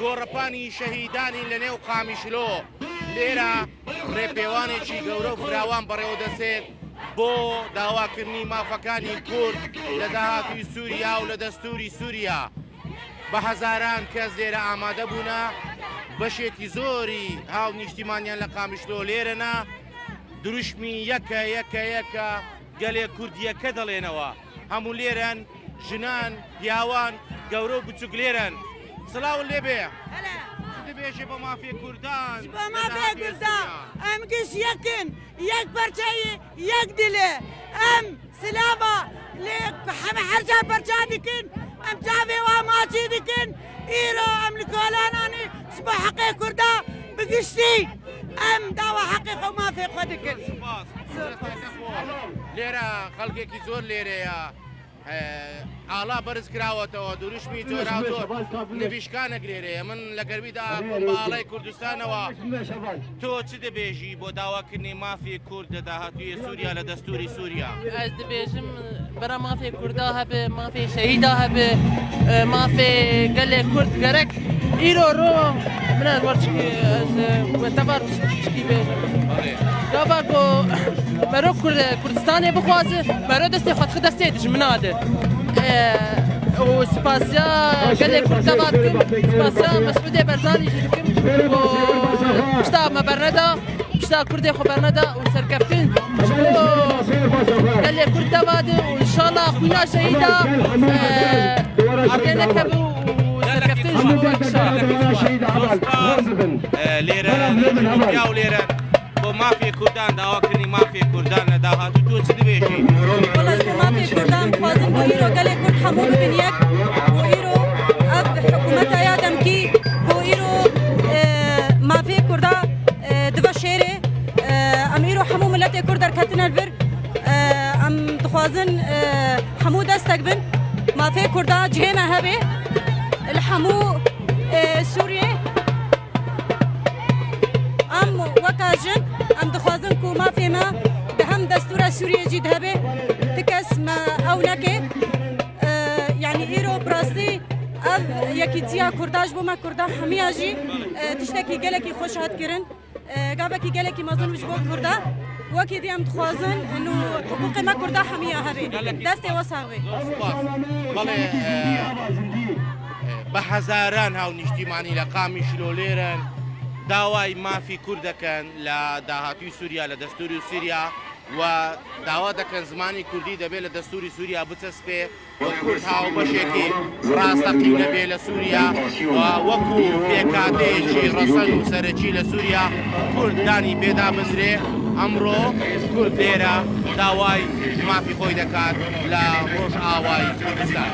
گۆڕەپانی شەهیدانین لە نێو قامیشلۆ، لێرە ڕێپێوانێکی گەورە و فراوان بەڕێوەدەچێت بۆ داواکردنی مافەکانی کورد لە داهاتووی سووریا و لە دەستووری سووریا. بە هەزاران کەس لێرە ئامادە بوونە، بەشێکی زۆری هاونیشتیمانیان لە قامیشلۆ لێرەنە، دروشمی یەکە یەکە یەکە گەلێ کورد یەکە دەڵێنەوە. هەموو لێرەن، ژنان، پیاوان، گەورە و بچوک لێرەن. سڵاوت لێبێ. چ دبێژێ بۆ مافێ کوردان بۆ مافێ کوردا ئەم گشت یەکن یەک پەرچەی یەک دلێ ئەم سلاڤا لێ حەمە هەرجا پەرچا دکن ئەم چاڤێ وا ماچی دکن ئیرۆ ئەم لە کۆلانانی بۆ حەقێ کوردا بگشتی ئەم داوا حەقێ خۆ مافێ خۆ دکن. سوپاس. لێرە خەڵکێکی زۆر لێرەیە ئاڵا بەرز کراوەتەوە دروشمی جۆراوجۆر نویشکانێک لێرەیە من لە گەرمیدا خۆم بە ئاڵای کوردستانەوە تۆ چ دەبێژی بۆ داواکردنی مافی کورد لە داهاتووی سووریا لە دەستوری سووریا؟ ئەز دبێژم برا مافێ کوردا هەبێ مافێ شەهیدا هەبێ مافێ گەلێ کورد گەرەک ئیرۆ ڕۆ منە وەرچکی تەبار چکی بێژم گاوا کو مەرۆ کوردستانێ بخوازێ مەرۆ دەستێ خۆ دخە دەستێ دژمنادێ و سپاسیا گەلێ کورد تەبا دکم سپاسیا مەسعودێ بەرزانی ژی دکم و پشتا مە بەرنەدا پشتا کوردێ خۆ بەرنەدا و سەرکەفتن گەلێ کورد تەبادێ و ئینشاڵڵا خوینا شەهیدا ئەردێ نەکەب و سەرکەفتن ژ بۆ لێرە پیاو لێرە بۆ مافی کوردان داواکردنی مافی کوردان لە داهاتوو تۆ چ دبێژی؟ وەڵا ji bo mafê Kurdan dixwazin ku îro gelê Kurd hemû bibin yek û îro ev hikûmeta ya demkî ku îro mafê Kurda dive şêrê em îro hemû miletê Kurd derketine li vir em dixwazin hemû destek bin mafê Kurda cihê me hebe li hemû Sûriyê Em weka jin em dixwazin ku mafê me di hem destûra Sûriyê jî dihebe ti kes me ew neke. Yanî îro bi rastî ev yekîtiya Kurda ji bo me Kurda hemiya jî tiştekî gelekî xweş hat kirin. Gavekî gelekî mezin bû ji bo Kurda. Wekî dî em dixwazin nû hiqûqê me Kurda hemiya hebe. Destê we sax be. Spas. Belê بە هەزاران هاونیشتیمانی لە قامیشلۆ لێرەن داوای مافی کورد دەکەن لە داهاتووی سووریا لە دەستوری سووریا و داوا دەکەن زمانی کوردی دەبێت لە دەستوری سووریا بچەسپێ و کورد هاوبەشێکی ڕاستەقینە بێ لە سووریا و وەکو پێکهاتەیەکی ڕەسەن و سەرەکی لە سووریا کورد دانی پێدا بنرێ. ئەمڕۆ کورد لێرە داوای مافی خۆی دەکات لە ڕۆژئاوای کوردستان.